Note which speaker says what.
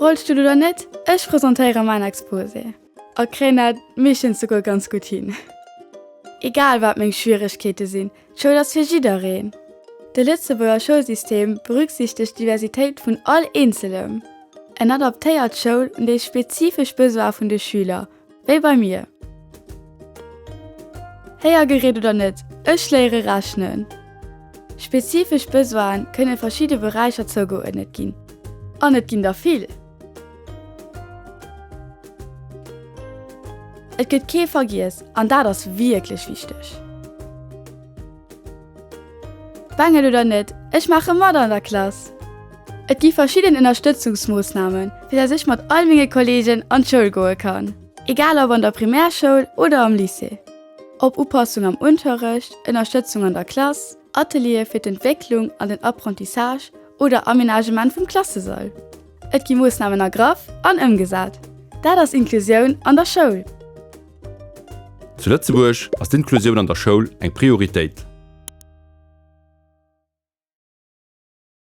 Speaker 1: Rollstull oder net, ech presentéiere mäin Exposé. A kréien dat meeschtens souguer ganz gutt hin. Egal wat meng Schwieregkeete sinn, d'Schoul ass fir jiddereen. De Lëtzebuerger Schoulsystem berücksichtegt d'Diversitéit vun all Eenzelem. En adaptéiert d'Schoul un déi spezifesch Besoine vun de Schüler, wéi bei mir. Héiergerät oder net, ech léiere rechnen. Spezifesch Besoine kënne verschidde Beräicher zougeuerdnet ginn. An et ginn der vill! Et gëtt kee vergiess an dat ass wierklech wichteg. Bengel oder net, ech maache mat an der Klass! Et gi verschidden Ënnerstëtzungsmoossnamen, fir dass ech mat all menge Kolleegen an d'Schoul goe kann, egal ob an der Primärschoul oder am Lycée. Ob Upassung am Unterrecht, Ënnerstëtzung an der Klass, Ateliere fir d'Entwécklung an den Apprentissage oder Amenagement vum Klassesall. Et gi Moossnamen ergraff an ëmgesat. Dat ass Inklusioun an der Schoul!
Speaker 2: Zu Lëtzebuerg ass d'Inklusioun an der Schoul eng Prioritéit.